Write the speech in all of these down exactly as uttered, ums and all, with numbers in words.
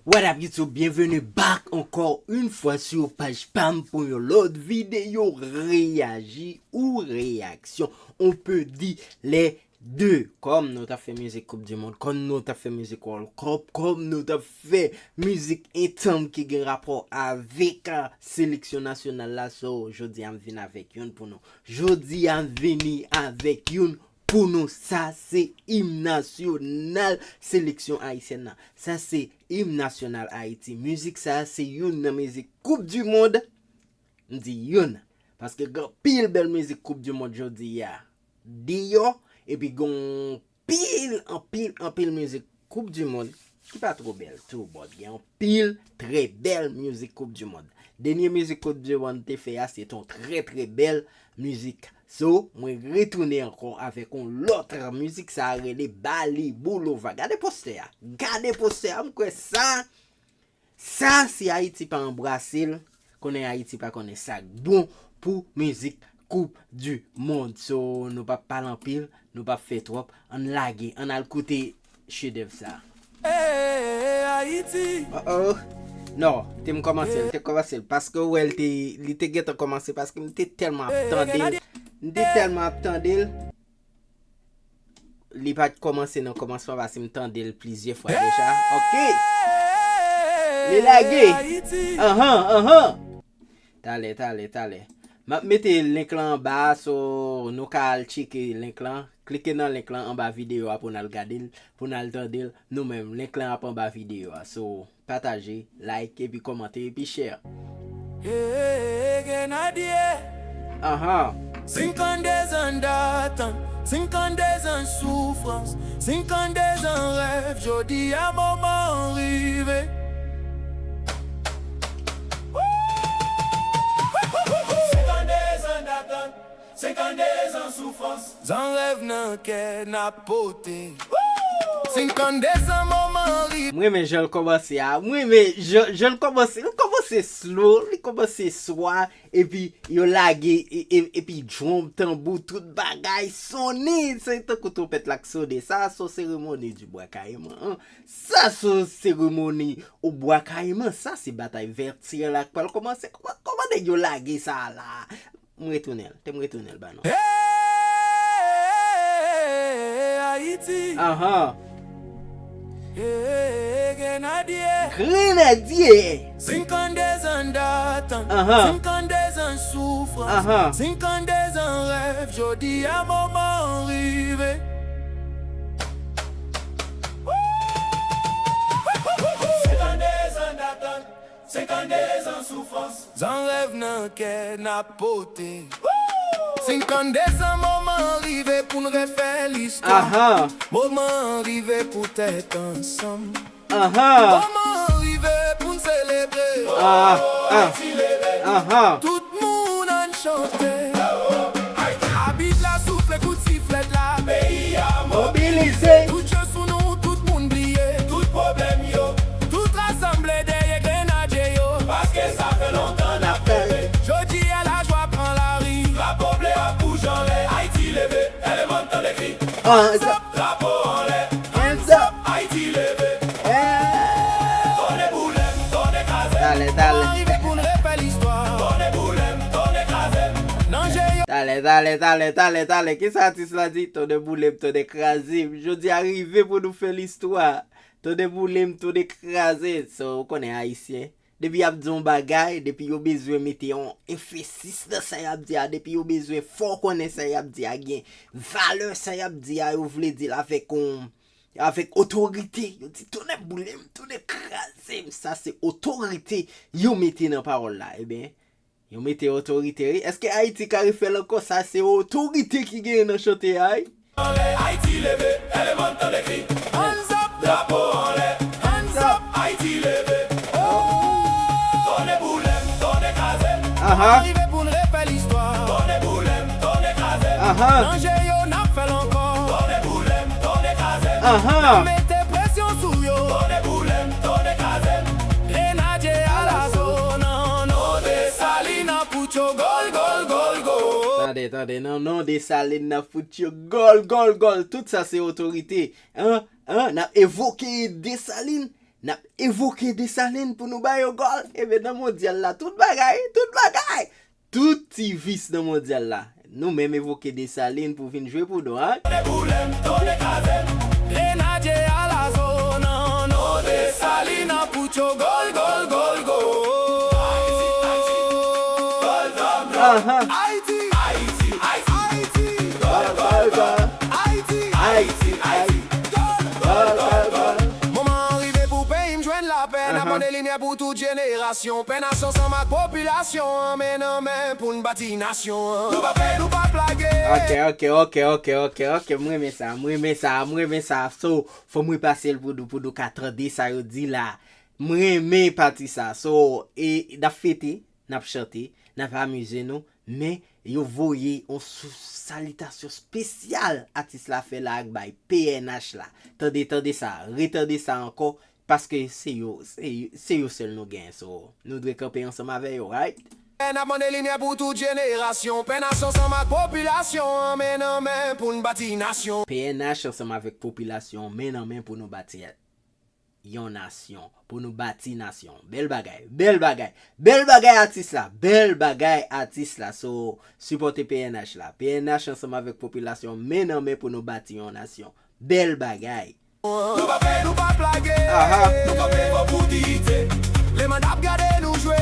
What up YouTube, bienvenue back encore une fois sur page pam pou yon lòt videyo reyaji ou reyaksyon. On peut dire les deux. Kòm nou t ap fè mizik Coupe du Monde, kòm nou t ap fè mizik World Cup, kòm nou t ap fè mizik entanm ki gen rapò avèk ah, seleksyon nasyonal la. So, jodi a m vin avèk youn pou nou. Jodi a m vini avèk youn pou nou. Sa se im nasyonal seleksyon ayisyèn nan. Sa se im nasyonal Ayiti. Mizik sa se youn nan mizik Coupe du Monde. M di youn. Paske gen anpil bèl mizik Coupe du Monde jodi a deyò. Epi gen anpil, anpil, anpil mizik Coupe du Monde ki pa twò bèl tou, but gen anpil trè bèl mizik Coupe du Monde. Dènye mizik Coupe du Monde te fè a, se t on trè, trè bèl mizik. So, mwen retounen ankò avèk yon lòt mizik, sa a rele Bali Boulova. Gade postè a. Gade postè a, m kwè sa, sa, si Ayiti pa anbrase l, konnen Ayiti pa konnen sa k bon pou mizik Coupe du Monde. So, nou p ap pale anpil, nou p ap fè twòp, ann lage, ann al koute chedèv sa. Hey, Ayiti. Oh, oh. Non, te m kòmanse l, te kòmanse l. Paske w wè l te, li te gentan kòmanse, paske m te tèlman ap tande l. M te tèlman ap tande l. Li pa t kòmanse nan kòmansman, paske m tande l plizyè fwa deja. Ok. Li lage. Anhan, anhan. Talè, talè, talè. M ap mete link lan anba a, so nou ka al tcheke link lan. Klike nan link lan anba videyo a pou n al gade l, pou n al tande l nou menm. Link lan ap anba videyo a. So, pataje, like, epi kòmante, epi share. Hey, Grenadye. Aha. Senkannde zan datant, senkannde zan soufrans, senkannde zan rèv, jodi a moman an rive. Senkannde zan datant, senkannde zan soufrans, zan rèv nan kè n ap pote. Senkannde zan moman an rive. M renmen jan l kòmanse a. M renmen jan, jan l kòmanse. Li kòmanse slow, li kòmanse swa, epi yo lage, e, e, epi drum, tanbou, tout bagay sonnen. Se tankou twonpèt la k sonnen. Sa se seremoni di Bwa Kayiman, an. Sa se seremoni o Bwa Kayiman. Sa se batay vètyèl la k pral kòmanse. Kòman, kòman nèg yo lage sa a la? M retounen l. Te m retounen l ba nou. Hey, Ayiti. Aha. Hey, Grenadye. Grenadye. Senkannde zan datant. Aha. Senkannde zan soufrans. Aha. Senkannde zan rèv. Jodi a moman an rive. Senkannde zan datant. Senkannde zan soufrans, zan rèv nan kè n ap pote. Senkannde zan moman an rive pou n refè listwa. Aha. Moman an rive pou tèt ansanm. Aha. Moman an rive pou n selebre. Ah, ah. Ayiti leve. Aha. Tout moun ann chante. Abit la soufle kout siflèt la. Peyi a mobilize. Tout je sou nou, tout moun bliye. Tout pwoblèm yo. Tout rasanble dèyè Grenadye yo. Paske sa fè lontan n ap reve. Jodi a lajwa pran lari. Drapo ble ap bouje anlè. Ayiti leve. Èlèman tande kri. Hands up. Drapo anlè. Hands up. Ayiti leve. Hey. Tòde boule m, tòde kraze m. Talè, talè. Moman rive pou n refè listwa. Tòde boule m, tòde kraze m. Nan je yo. Talè, talè, talè, talè, talè. Kisa atis la di? Tòde boule m, tòde kraze m. Jodi a rive pou nou fè listwa. Tòde boule m, tòde kraze. So, ou konnen ayisyen. Depi y ap di yon bagay, depi yo bezwen mete yon enfesis nan sa y ap di a, depi yo bezwen fè w konnen sa y ap di a gen valè, sa y ap di a, yo vle di l avèk yon, avèk otorite. Yo di, "Tonnè boule m, tonnè kraze m." Sa se otorite yo mete nan pawòl la. Ebyen, yo mete otorite, wi. Èske Ayiti ka refè l ankò? Sa se otorite ki genyen nan chante a, wi. Anlè, Ayiti leve, èlèman tande kri. Hands up. Drapo anlè. Hands up. Ayiti leve. Tòde boule m, tòde kraze m. Aha. Rive pou n refè listwa. Tòde boule m, tòde kraze m. Aha. Nan je yo n ap fè l ankò. Tòde boule m, tòde kraze m. Aha. N ap mete presyon sou yo. Tòde boule m, tòde kraze m. Grenadye a laso nan non Desalin ap fout yo gòl, gòl, gòl, gòl. Tande, tande, nan non Desalin n ap fout yo gòl, gòl, gòl. Tout sa se otorite. An, an, n ap evoke Desalin. N ap evoke Desalin pou nou ba yo gòl. Ebyen, nan mondyal la, tout bagay, tout bagay, tout ti vis nan mondyal la. Nou menm evoke Desalin pou vin jwe pou nou, an. Grenadye alaso nan non Desalin, pou tyo gòl, gòl, gòl, gòl. Ahan. Ayiti, Ayiti, Ayiti, gòl, gòl, gòl. Ayiti, Ayiti, Ayiti, gòl, gòl, gòl. Moman an rive pou peyi m jwenn lapè. N ap mande limyè pou tout jenerasyon. Pè nasyon ansanm ak popilasyon an, men nan men pou n bati nasyon an. Nou p ap fè, nou p ap lage. Ok, ok, ok, ok, ok, ok. M renmen sa, m renmen sa, m renmen sa. So, fò m repase l pou nou, pou nou ka tande sa yo di la. M renmen pati sa. So, e, n ap fete, n ap chante, n ap amize nou, men yo voye yon sou-, salitasyon espesyal atis la fè la ak bay P N H la. Tande, tande sa, retande sa ankò, paske se yo, se, se yo sèl nou gen, so, nou dwe kanpe ansanm avè yo, right? N ap mande limyè pou tout jenerasyon, pè nasyon ansanm ak popilasyon an, men nan men pou n bati nasyon. P N H ansanm avèk popilasyon, men nan men pou nou bati yon nasyon, pou nou bati nasyon. Bèl bagay, bèl bagay, bèl bagay atis la, bèl bagay atis la. So, sipòte P N H la. P N H ansanm avèk popilasyon, men nan men pou nou bati yon nasyon. Bèl bagay. Nou p ap fè, nou p ap lage. Aha. Nou kanpe fò pou diyite. Lemonn ap gade nou jwe.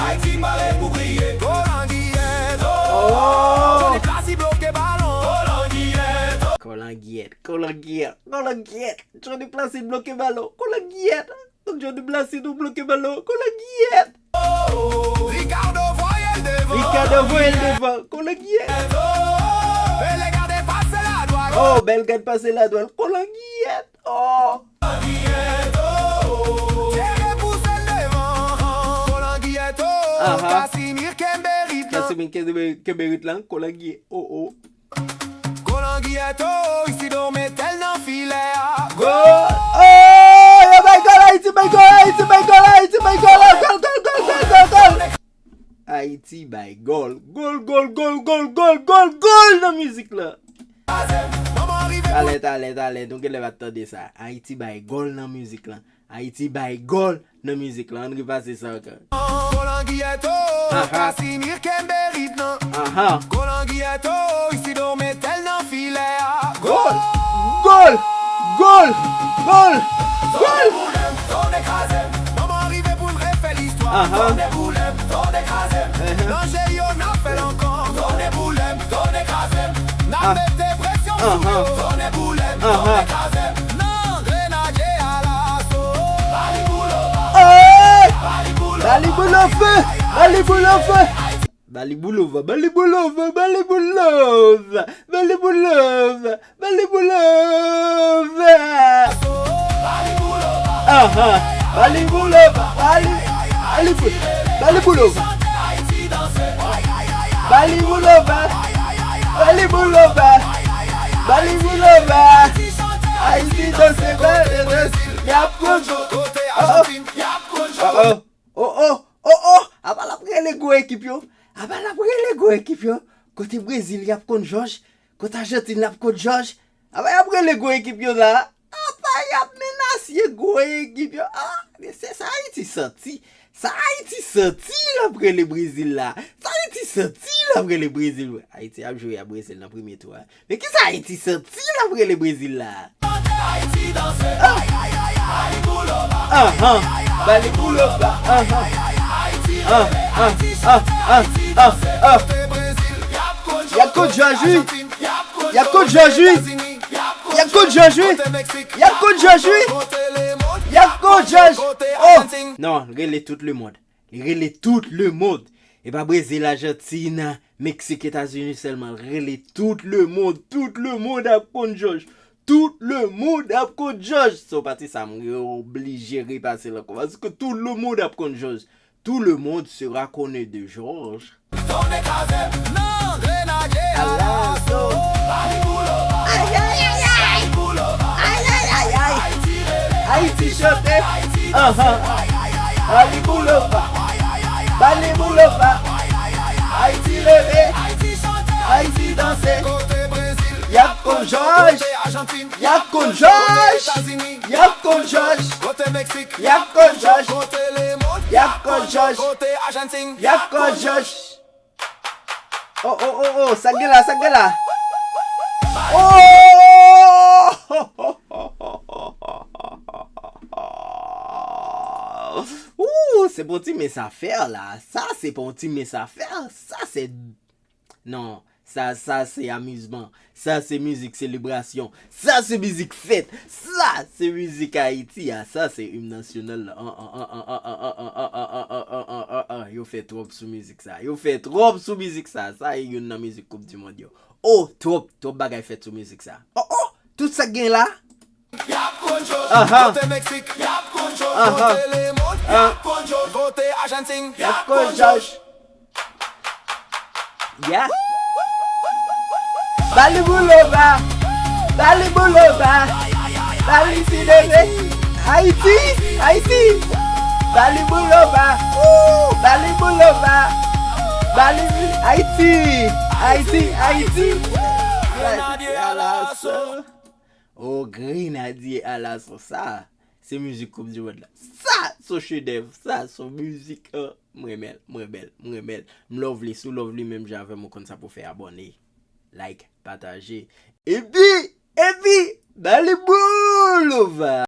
Ayiti pare pou briye. Kolangiyèt. Oh. Johnny Plassi bloke balon. Kolangiyèt. Kolangiyèt, kolangiyèt, kolangiyèt. Johnny Plassi bloke balon. Kolangiyèt. Donk Johnny Plassi nou bloke balon. Kolangiyèt. Ricardo voye l devan. Ricardo voye l devan. Kolangiyèt. Bellegarde pase la dwal. Oh, Bellegarde pase la dwal. Kolangiyèt. Oh. Thierry pouse l devan. Kolangiyèt, oh. Aha. Casimir kenbe rit lan. Casimir kenbe, kenbe rit lan. Kolangiyèt. Oh, oh. Kolangiyèt, oh, Isidor mete l nan filè a. Gòl! Oh! Yo bay gòl, Ayiti bay gòl, Ayiti bay gòl, Ayiti bay gòl! Gòl, gòl, gòl, gòl, gòl, gòl! Ayiti bay gòl, gòl, gòl, gòl, gòl, gòl, gòl, gòl nan mizik lan! Talè, talè, talè, nou genlè pa t tande sa. Ayiti bay gòl nan mizik lan. Ayiti bay gòl nan mizik lan. Ann repase sa ankò. Kolangiyèt, oh, aha. Casimir kenbe rit lan. Aha. Kolangiyèt, oh, Isidor mete l nan filè a. Gòl! Gòl! Gòl! Gòl! Gòl! Moman rive pou n refè listwa. Aha. Tòne boule m, tòne kraze m. Ehe. Danje yo n ap fè l ankò. Tòne boule m, tòne kraze m. N ap mete presyon sou yo. Tòne boule m, tòne kraze m. Nan Grenadye alaso. Hey! Bali boulova! Bali boulova! Bali boulova! Bali boulova! Bali boulova! Bali boulova! Bali boulova! Aha! Bali boulova! Bali, Bali bou-, Bali boulova! Bali boulova! Bali boulova! Bali boulova! Ayiti danse, Bali danse, y ap konn jòj. Oh, oh. Oh, oh. Oh, oh. Oh, oh. Apa l ap rele gwo ekip yo? Apa l ap rele gwo ekip yo? Kote Brezil y ap konn jòj? Kote Ajantin l ap konn jòj? Apa y ap rele gwo ekip yo la? Apa y ap menase gwo ekip yo? Ah, men se sa Ayiti santi. Sa Ayiti santi l ap rele Brezil la. Sa Ayiti santi l ap rele Brezil. Ayiti ap jwe a Brezil nan premye tou a. Men kisa Ayiti santi l ap rele Brezil la? Ahan. Bali boulova. Ahan. Ah, ah, ah, ah, ah, ah. Y ap konn jòj wi. Y ap konn jòj wi. Y ap konn jòj wi. Y ap konn jòj wi. Y ap konn jòj. Oh. Non, rele tout lemonn. Li rele tout lemonn. E pa Brezil, Ajantin, Meksik, Etazini sèlman. Li rele tout lemonn. Tout lemonn ap konn jòj. Tout lemonn ap konn jòj. So, pati sa, m oblije repase l ankò. Paske tout lemonn ap konn jòj. Tout le monde sera connu de Georges. Tòne kraze m nan Grenadye alaso. Bali boulova. Ay, ay, ay, ay. Bali boulova. Ay, ay, ay, ay. Ayiti chante. Ahan. Bali boulova. Bali boulova. Ayiti leve. Ayiti danse. Kote Brezil? Y ap konn Jòj. Kote Ajantin. Y ap konn Jòj. Kote Etazini. Y ap konn Jòj. Kote Meksik. Y ap konn Jòj. Kote lemond. Y ap konn Jòj. Kote Ajantin. Y ap konn Jòj. Oh, oh, oh, oh, sa k gen la, sa k gen la. Oh! Ooh, se pa yon ti mens afè la. Sa se pa yon ti mens afè. Sa se Non, sa, sa se amizman. Sa se mizik selebrasyon. Sa se mizik fèt. Sa se mizik Ayiti a. Sa se im nasyonal la. An, an, an, an, an, an, an, an, an, an, an, an, an, an, an, an, an, an, an. Yo fè twòp sou mizik sa. Yo fè twòp sou mizik sa. Sa e youn nan mizik Koup di Mond yo. Oh, twòp, twòp bagay fèt sou mizik sa. Oh, oh, tout sa k gen la. Y ap konn Jòj. Aha. Kote Meksik, y ap konn Jòj. Aha. Kote lemond, y ap konn Jòj. Kote Ajantin, y ap konn Jòj. Yeah. Ba li boulova. Ba li boulova. Ba li sidere. Ayiti, Ayiti. Ba li boulova. Ooh, ba li boulova. Ba li Ayiti, Ayiti, Ayiti. Grenadye alaso. Oh, Grenadye alaso. Sa se mizik Koup di Mond la. Sa se chedèv. Sa se mizik. Oh, m renmen l, m renmen l, m renmen l. M love li. Si w love li menm jan avè m, ou konn sa pou w fè, abòne, like, pataje. Epi, epi, ba li boulova.